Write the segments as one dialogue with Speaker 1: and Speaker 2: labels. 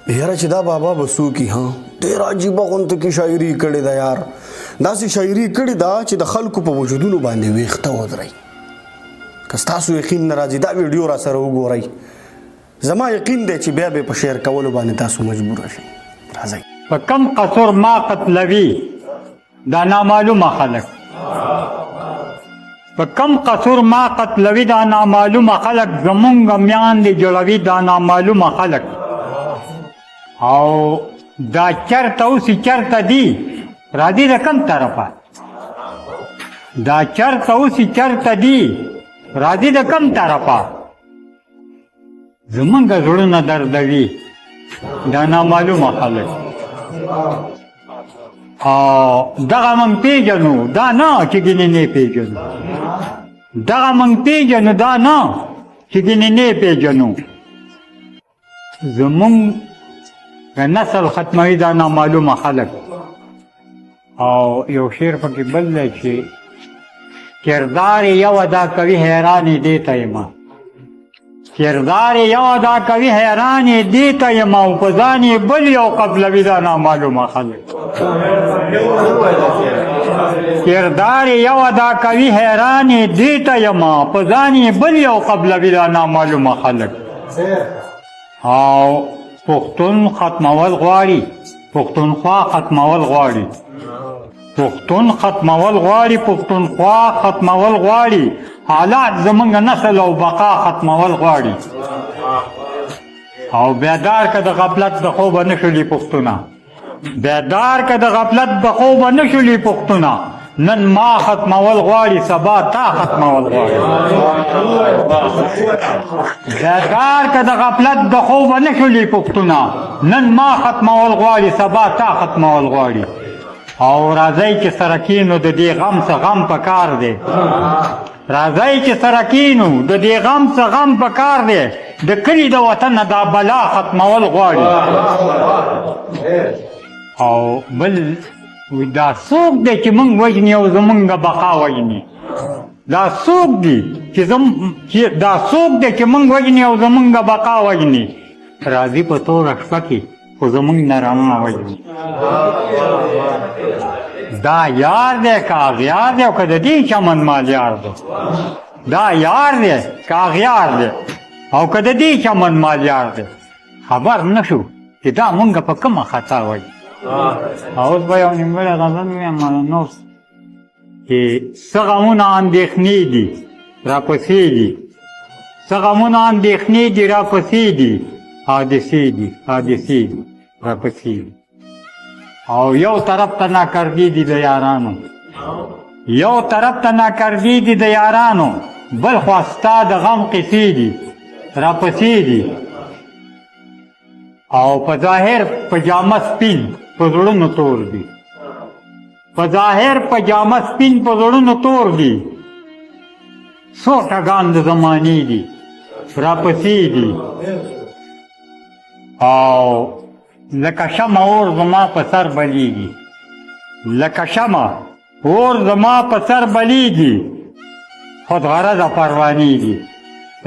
Speaker 1: یاره چې دا بابا به څوک وي؟ ها، ډېره عجیبه غونته کې شاعري کړې ده یار. داسې شاعري کړې ده چې د خلکو په وجودونو باندې ویښته ودرئ. که ستاسو یقین نه راځي، دا ویډیو را سره وګورئ. زما یقین دی چې بیا به په شیر کولو باندې تاسو مجبور شئ. راځئ.
Speaker 2: په کم قصور ما قتلوي دا نامعلومه خلک، په کم قصور ما قتلوي دا نامعلومه خلک، زمونږ میاندې جوړوي دا نامعلومه خلک. او دا چرته اوس چرته دي راځي د کم طرفه، دا چرته اوس چرته دي راځي د کم طرفه، زمونږ زړونه دردوي دا نامعلومه خلک. او دغه مونږ پیژنو دا نه چې ګینې نه پیژنو، دغه مونږ پیژنو دا نه چې ګینې نه پیژنو، زمونږ د نسل ختموي دا نامعلومه خلک. او یو شعر پکې بل دی چې کردار یو ادا کوي حیران یې دې ته یم، کردار یو ادا کوي حیران یې دې ته یم، او په ځان یې بل یو قبلوي دا نامعلومه خلک. کردار یو ادا کوي حیران یې دې ته یم، په ځان یې بل یو قبلوي دا نامعلومه خلک. او پښتون ختمول غواړي، پښتونخوا ختمول غواړي، پښتون ختمول غواړي، پښتونخوا ختمول غواړي، حالات زمونږ نسل او بقا ختمول غواړي. او بیدار که د غفلت د خوبه نه شولي پښتونه، بیدار که د غفلت د خوبه نه شولي پښتونه، نن ما ختمول غواړي سبا تا ختمول غواړي. بیدار که د غفلت د خوبه نه شولي پښتونه، نن ما ختمول غواړي سبا تا ختمول غواړي. او راځئ چې سره کینو د دې غم څه غم په کار دی، راځئ چې سره کینو د دې غم څه غم په کار دی، د کلي د وطن نه دا بلا ختمول غواړي. او بل دا څوک دی چې موږ وژني او زمونږ بقا وژني، دا څوک دی چې زم چې دا څوک دی چې موږ وژني او زمونږ بقا وژني، راځي په توره شپه کې خو زمونږ نه رڼا وژني. دا یار دی که اغیار دی او که د دې چمن مالیار دی، دا یار دی که اغیار دی او که د دې چمن مالیار دی، خبر نه شو چې دا مونږ په کومه خطا وایي. او اوس به یو نیمګړی غزل ووایم نور چې څه غمونه اندېښنې دي راپسې دي، څه غمونه اندېښنې دي راپسې دي، حادثې دي حادثې دي راپسې دي. او یو طرف ته ناکردې دي د یارانو، یو طرف ته ناکردې دي د یارانو، بل خوا ستا د غم قصې دي راپسې دي. او په ظاهر په جامه سپین په زړونو تور دي، په ظاهر په جامه سپین په زړونو تور دي، څو ټګان د زمانې دي راپسې دي. او لکه شمع اور زما په سر بلیږي، لکه شمع اور زما په سر بلیږي، خود غرضه پروانې دي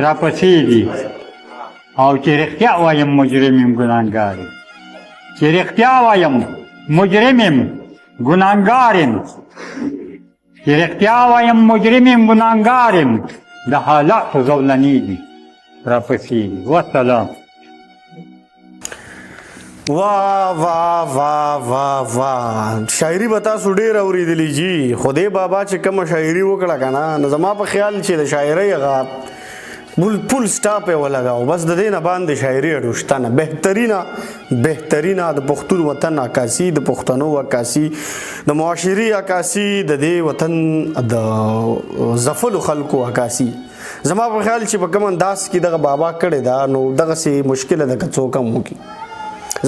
Speaker 2: راپسې دي. او چې رښتیا وایم مجرم یم ګناهګار یم، چې رښتیا وایم مجرم یم ګناهګار یم، چې رښتیا وایم مجرم یم ګناهګار یم، د حالاتو زولنې دي راپسې دي. وسلام.
Speaker 1: وا وا وا وا وا، شاعری به تاسو ډیر اوریدلی جی، خو دې بابا چې کومه شاعری وکړه کنه، نو زما په خیال چې د شاعرۍ هغه فل سټاپ یې ولګاو، بس د دې نه باندې شاعري اډو شته نه. بهترینه بهترینه د پښتون وطن عکاسي، د پښتنو عکاسي، د معاشري عکاسي، د دې وطن د زفلو خلکو عکاسي. زما په خیال چې په کوم انداز کې دغه بابا کړی دا، نو دغه سي مشکله ده که څوک هم وکړي.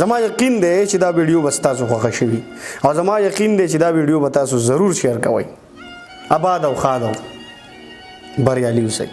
Speaker 1: زما یقین دی چې دا ویډیو به ستاسو خوښه شوي او زما یقین دی چې دا ویډیو به تاسو ضرور شیر کوئ. آباد او ښاد او بریالي اوسئ.